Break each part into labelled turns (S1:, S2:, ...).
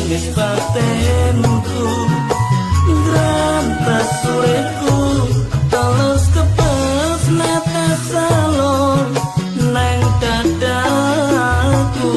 S1: Nangis batinku, grantes uripku, teles kepes netes salur neng dadaku.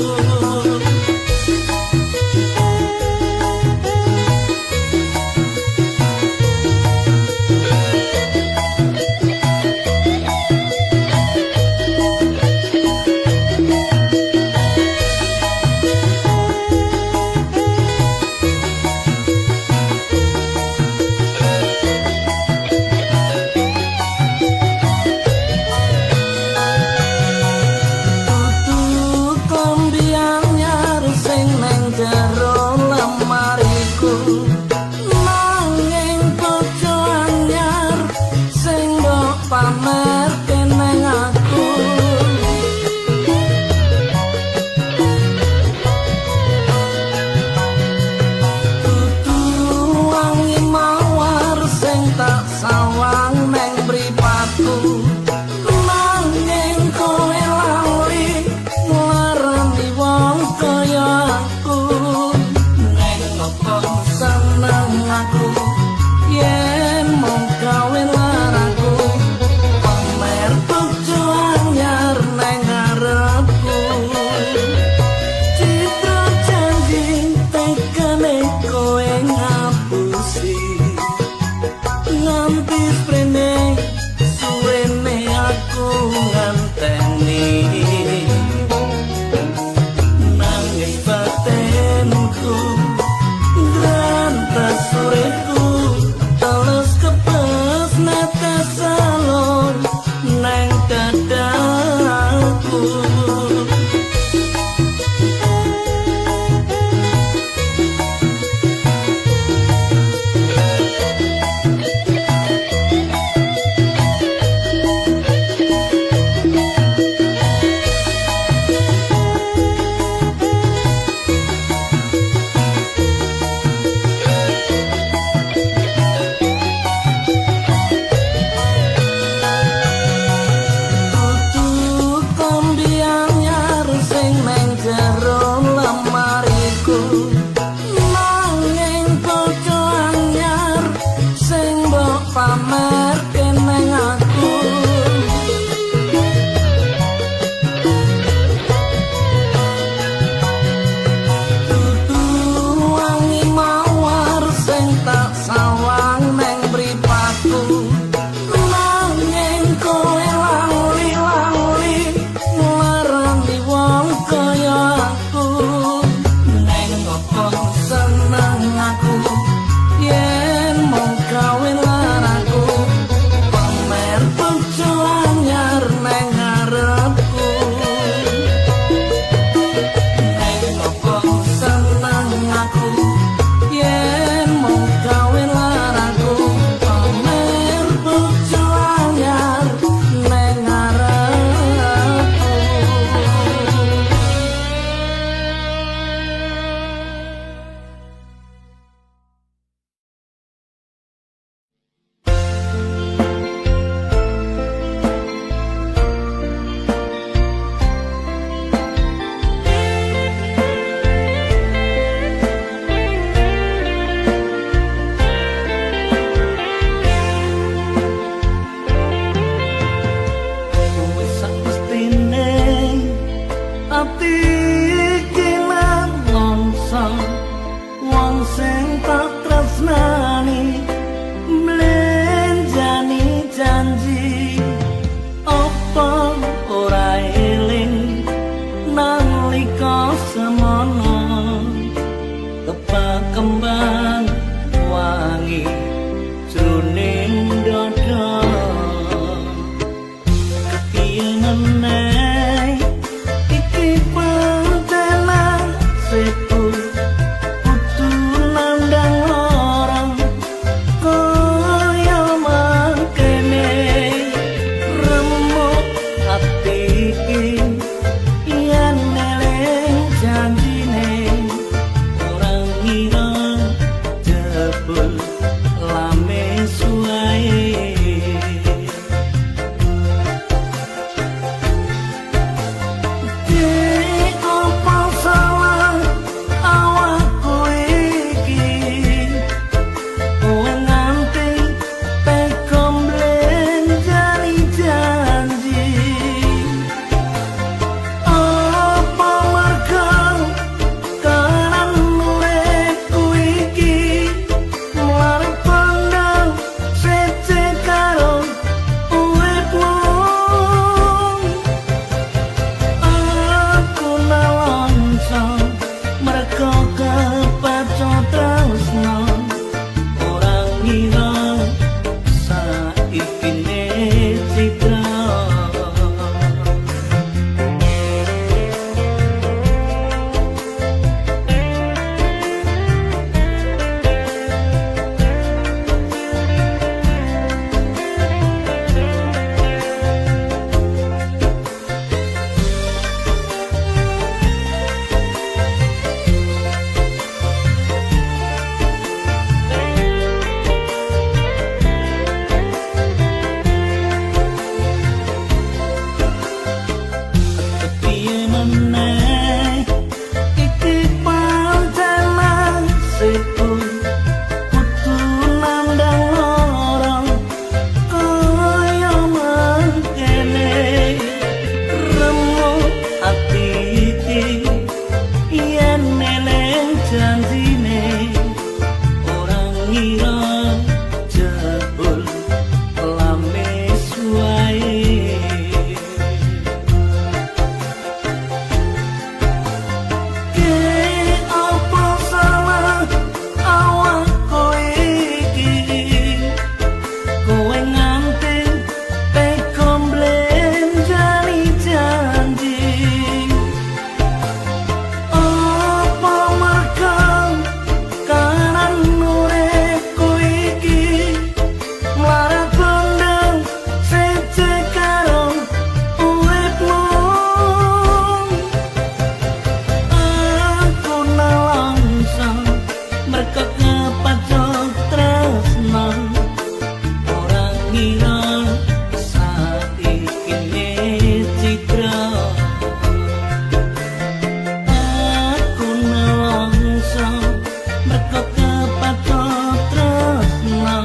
S1: Yen eling janjine ora ngira. merko kepacut tresno ora ngira saiki citra. Aku nelongso merko kepacut tresno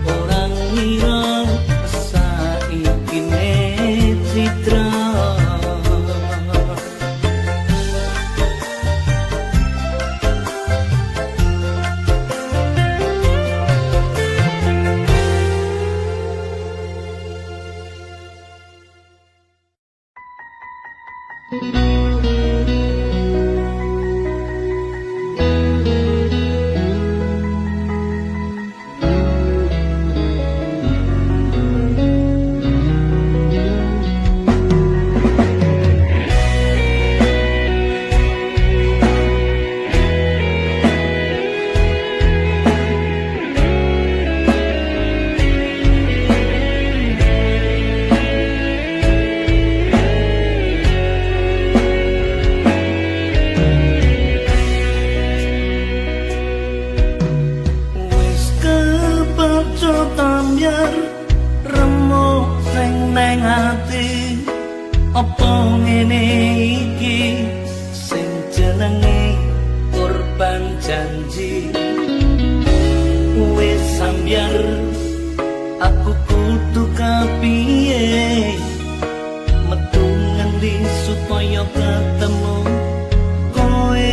S1: ora ngira saiki citra. Apa ngene iki sing jenenge korban janji? Wis sambyar aku kudu kapiye, metu ngendi supaya ketemu kowe.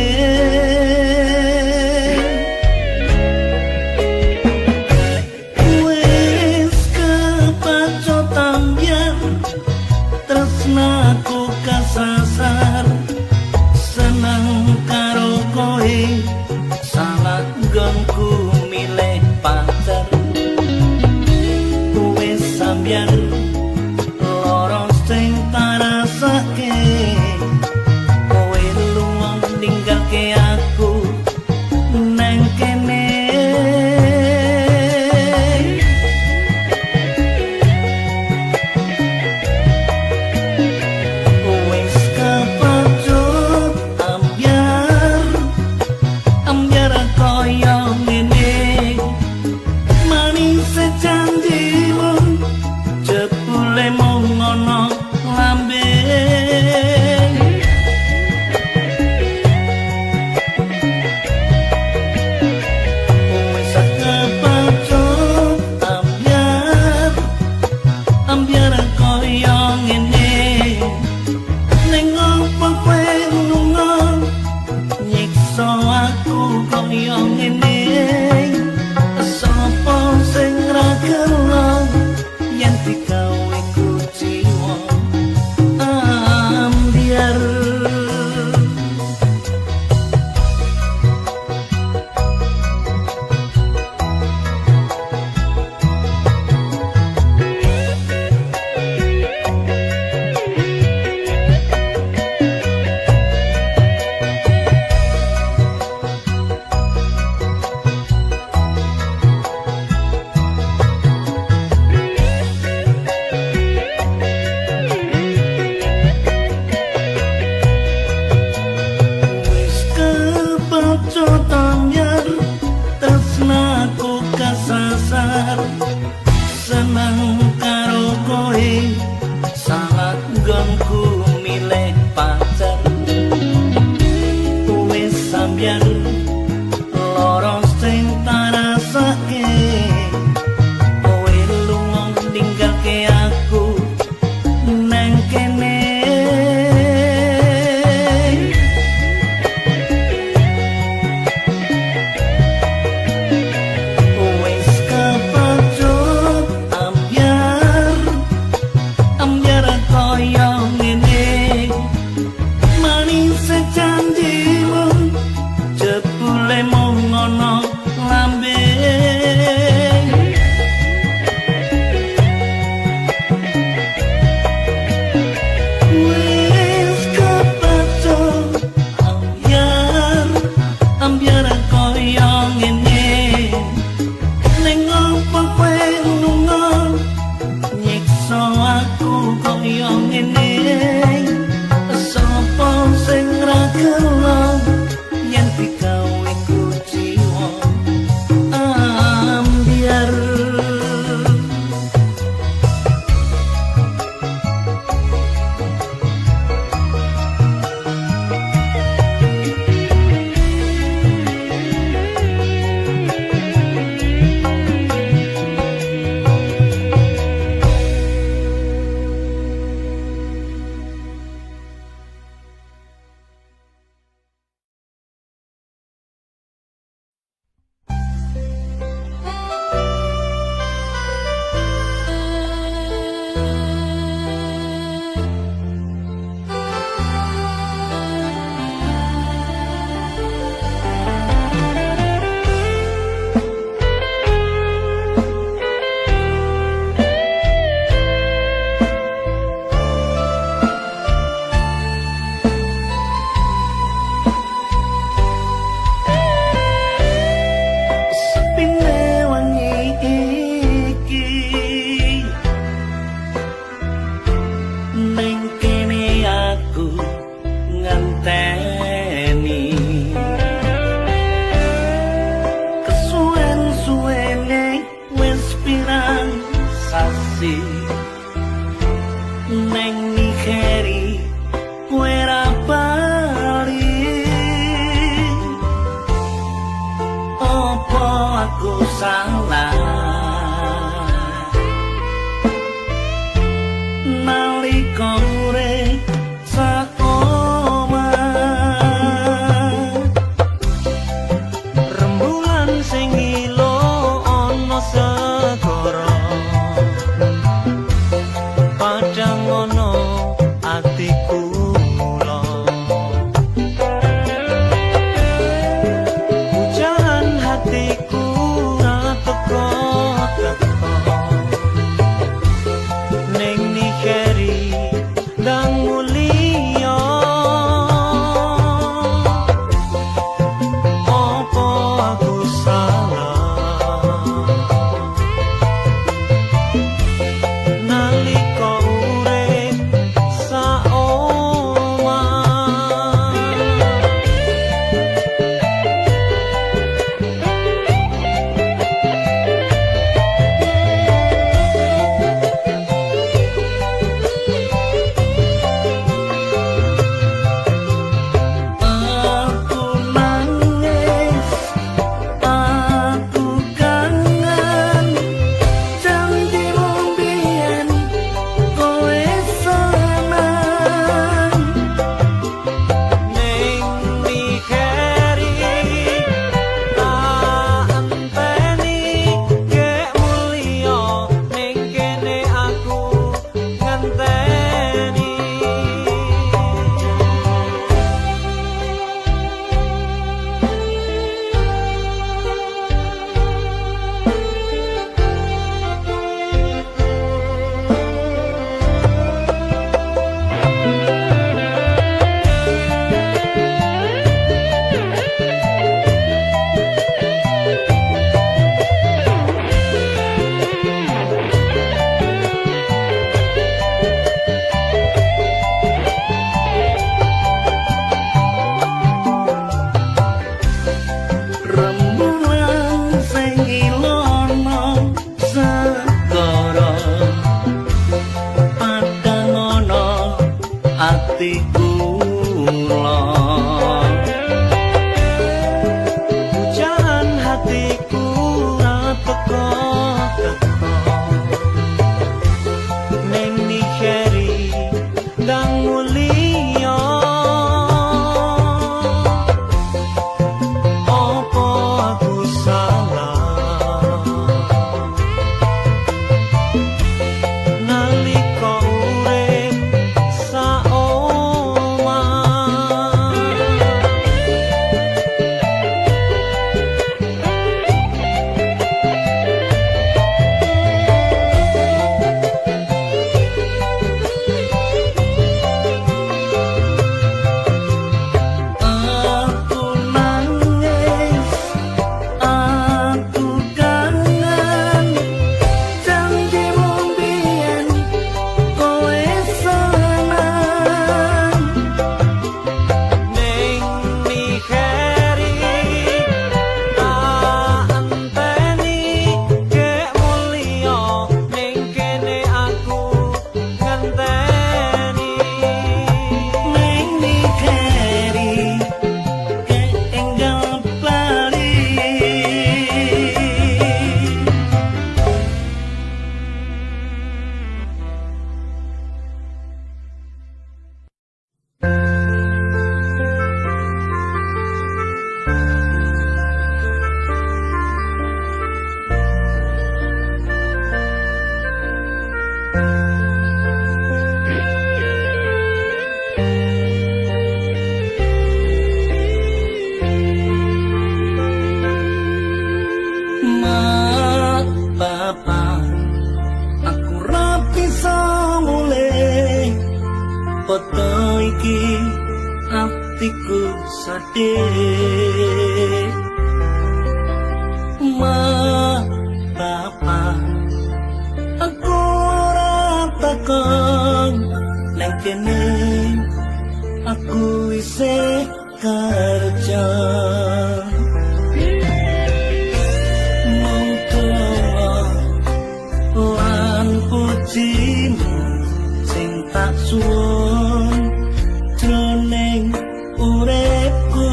S1: Wis kepacut ambyar tresnaku kasasar, seneng karo kowe salah nggonku milih pacar. Wis sambyar lara sing tarasake, kowe lunga ninggalke aku nang kene. Wis kepacut ambyar, ambyar kaya ngene, manis janjimu jebule mung ana lambe. Wis kepacut ambyar, ambyar kaya ngene, ning opo kowe lunga nyiksa aku kaya ngene? Sapa sing ra gelo yen digawe kuciwa ambyar? Wis kepacut ambyar tresnaku kasasar, seneng karo kowe salah nggonku milih pacar. Wis sambyar lara sing tarasake, kowe lunga ninggalke aku nang kene. Wis kepacut ambyar, ambyar kaya ngene, manis janjimu jebule mung ana lambe. Wis kepacut ambyar, ambyar kaya ngene, ning opo kowe lunga nyiksa aku kaya ngene? Sapa sing ra gelo yen digawe kuciwa? Apa aku salah nalika urip sak omah?
S2: Rembulan sing ngilo ana segara, padhang ana atiku mula. Hujan hatiku ra teko teko, ning nikeri ndang mulia. Apa aku salah nalika urip sak omah?
S1: Aku nangis, aku kangen janjimu biyen kowe seneng.
S2: Ning nikeri tak enteni gek mulya, ning kene aku ngenteni.
S1: Rembulan sing ilono segara, padhang ana atiku kula.
S2: Hujan hatiku ra teko teko, ning nikeri ndang mulya. Apa aku salah nalika urip sak omah?
S1: Aku nangis, aku kangen janjimu biyen kowe seneng.
S2: Ning nikeri tak enteni gek mulya, ning kene aku ngenteni.
S1: Ning nikeri keenggal bali. Mak, bapak, aku ra bisa mulih. Foto iki atiku sedih. Mak, bapak, aku ora takon nang kene aku isih kerja. Mung donga lan pujimu sing tak suwun jroning uripku.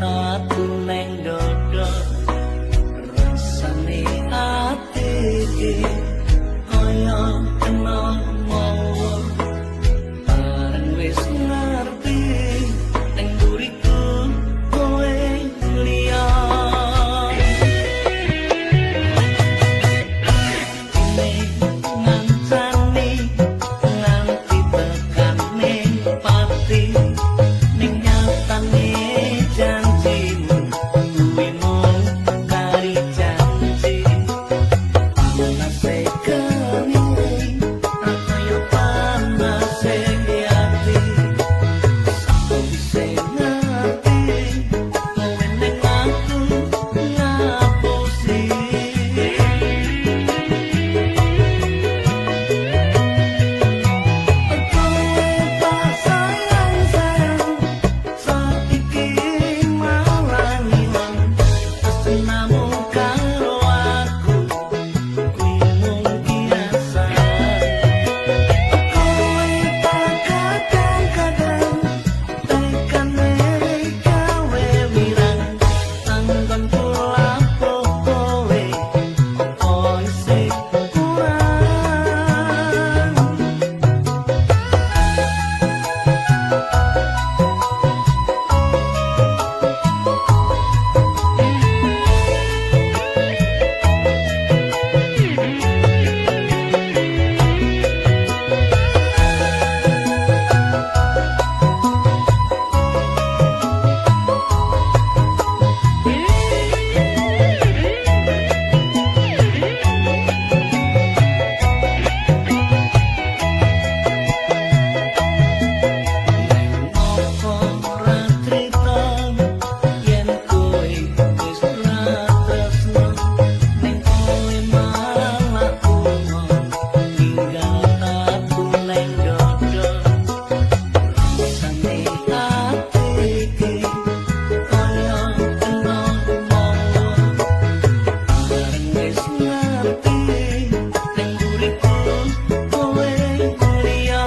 S1: tatu neng dodo. Rasane ati iki kaya kena mawa, bareng wis ngerti neng mburiku kowe liya. Ngancani nganti tekane pati, ning nyatane janjimu kuwi mung kari janji. Panase geni ra kaya panase ati, sawise ngerti kowe ning aku ngapusi. Kowe tak sayang sayang, saiki malah ngilang. Tresnamu karo aku kuwi mung kiasan. Kowe tak kadang-kadang tekane gawe wirang, anggonku lapo kowe opo isih kurang. Neng opo ora trita yen kowe wis ora tresno, ning kowe malah lunga ninggal tatu neng dodo. Rasane ati iki kaya kena mawa, bareng wis ngerti ning mburiku kowe liya.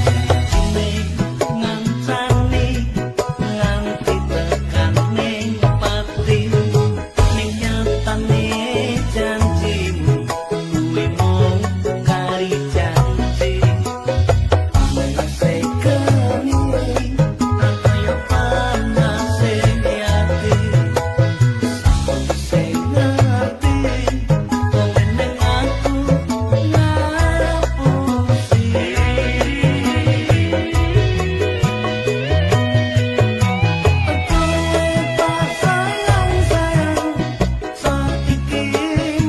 S1: Janjine ngancani nganti tekane pati, ning nyatane janjimu kuwi mung kari janji. Panase geni ra kaya panase ati, sawise ngerti kowe ning aku ngapusi. Kowe tak sayang sayang, saiki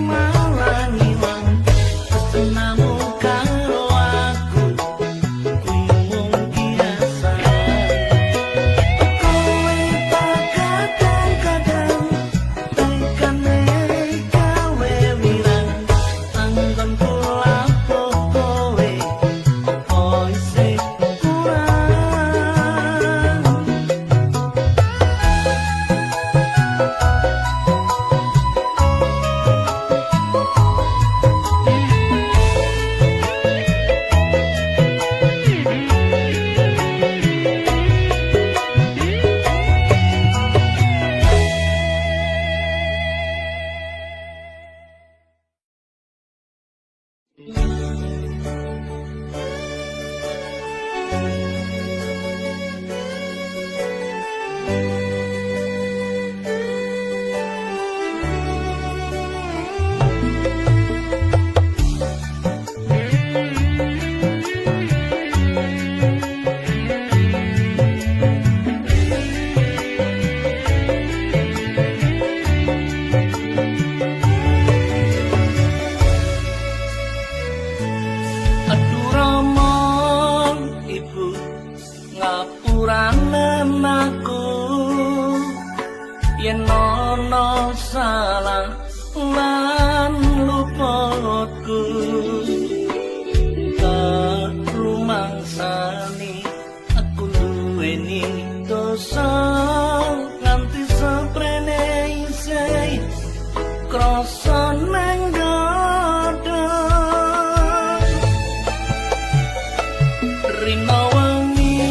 S1: malah ngilang. Tresnamu karo aku kuwi mung kiasan. Kowe tak kadang-kadang tekane gawe wirang, anggonku lapo kowe opo isih kurang. Aduh Rama ibu ngapuranen aku yen ana salah lan luputku. Tak rumangsani aku duweni dosa nganti seprene isih krasa nang dada. Rina wengi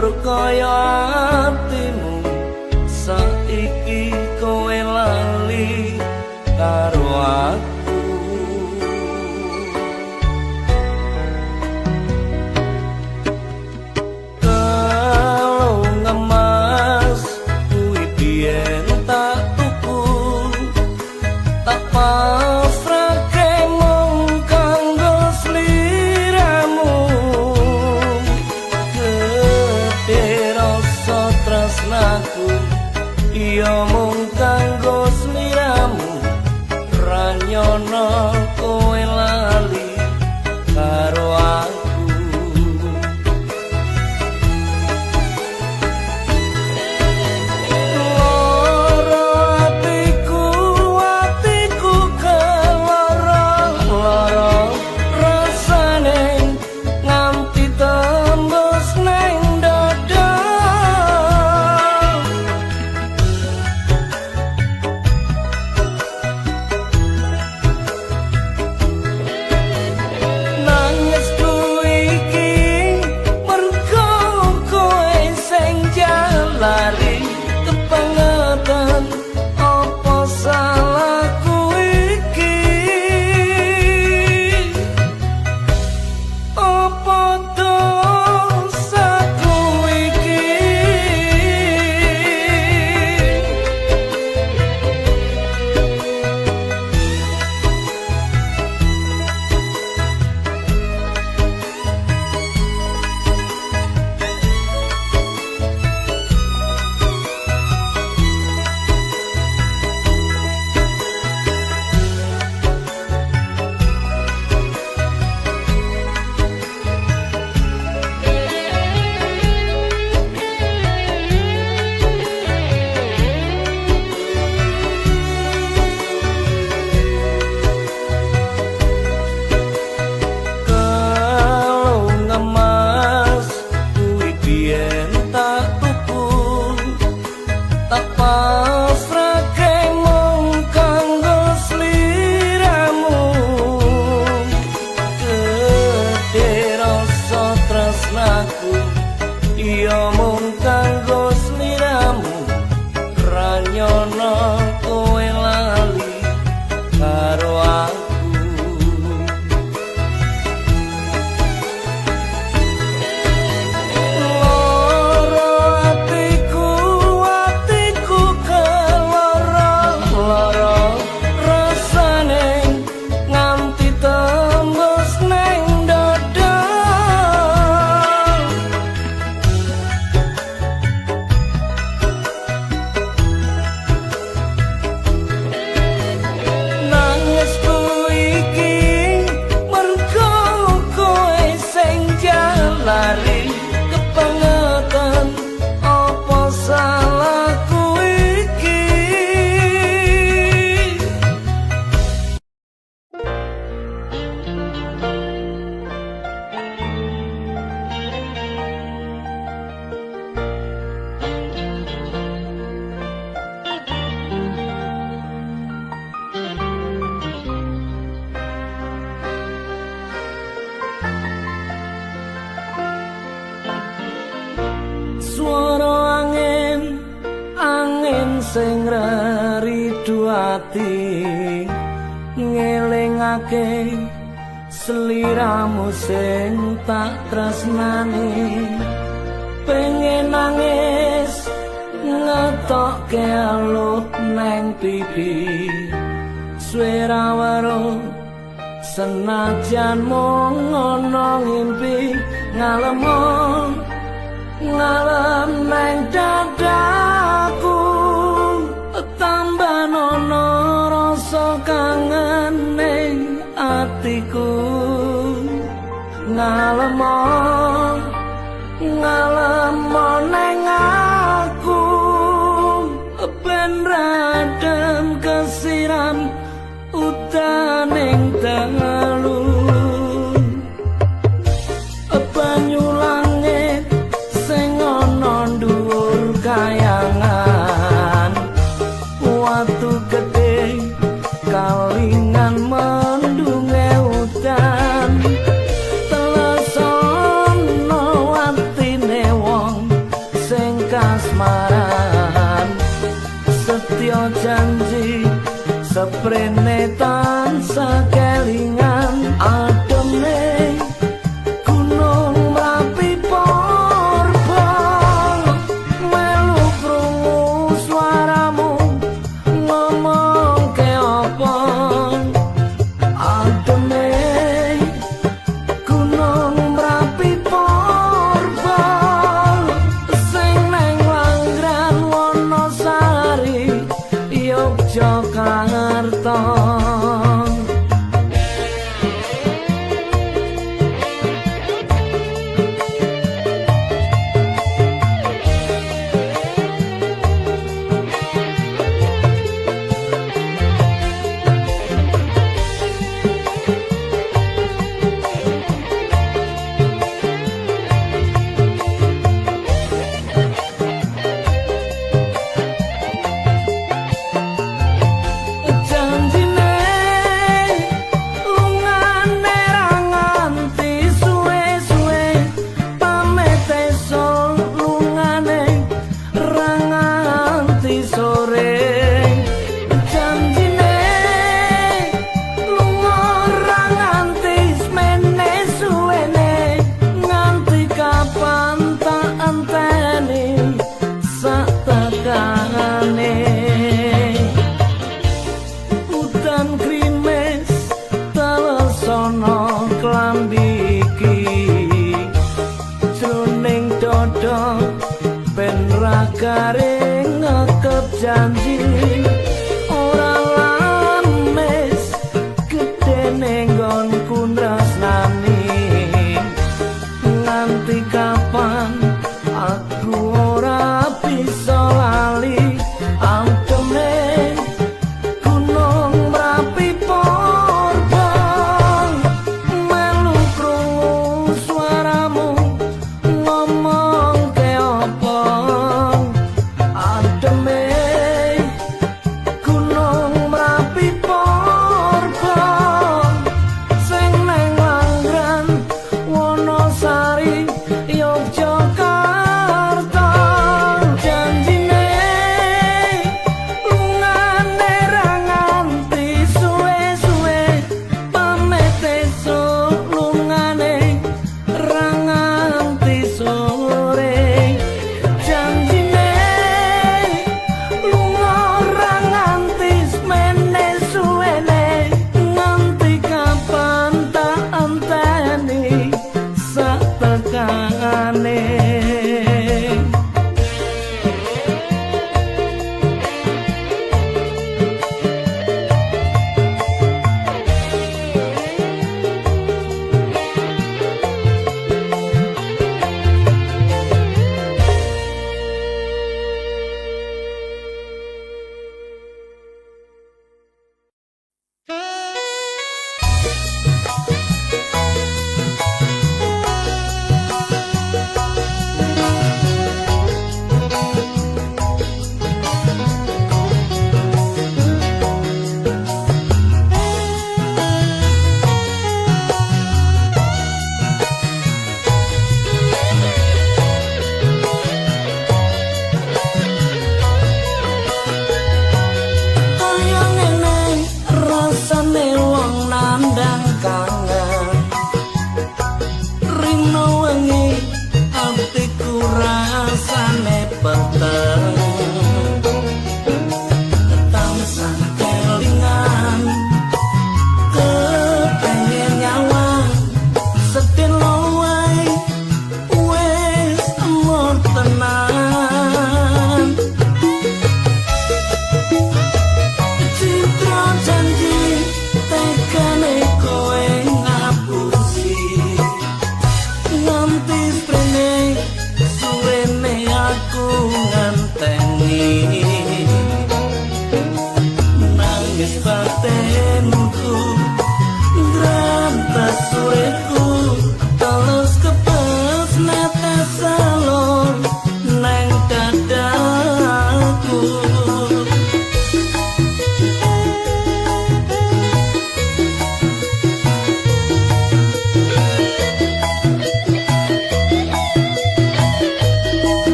S1: Hancur kaya atimu, saiki kowe lali karo aku. Kalung emas kuwi biyen tak tuku, tak pasrahke mung kanggo sliramu. Gedhe rasa tresnaku iya mung kanggo sliramu, ra nyono kowe lali karo aku. Loro atiku, atiku keloro loro rasane nganti tembus neng dada. Nangisku iki mergo kowe sing jalari kebangetan, apa salahku iki? Apa dosaku iki? Kalung emas kuwi biyen tak tuku, tak pasrahke mung kanggo sliramu. Gedhe rasa tresnaku iya mung kanggo sliramu, ra nyono kowe lali karo aku. Loro atiku, atiku keloro loro rasane nganti tembus neng dada. Nangisku iki mergo kowe sing jalari kebangetan, apa salahku iki? Swara angin, angin sing reridu ati, ngelingake sliramu sing tak tresnani. Pengen nangis ngetokke aluh neng pipi, suwe ra weruh senajan mung ana ngimpi. Ngalemo ngalem neng dadaku, tambah nono rasa kangen ning atiku. Ngalemo ngalemo neng aku, ben radem kesiram utaning dalu. Banyu langit sing ana dhuwur kayangan, watu gedhe kalingan mendunge udan. Telesono atine wong Jare ngekep janji.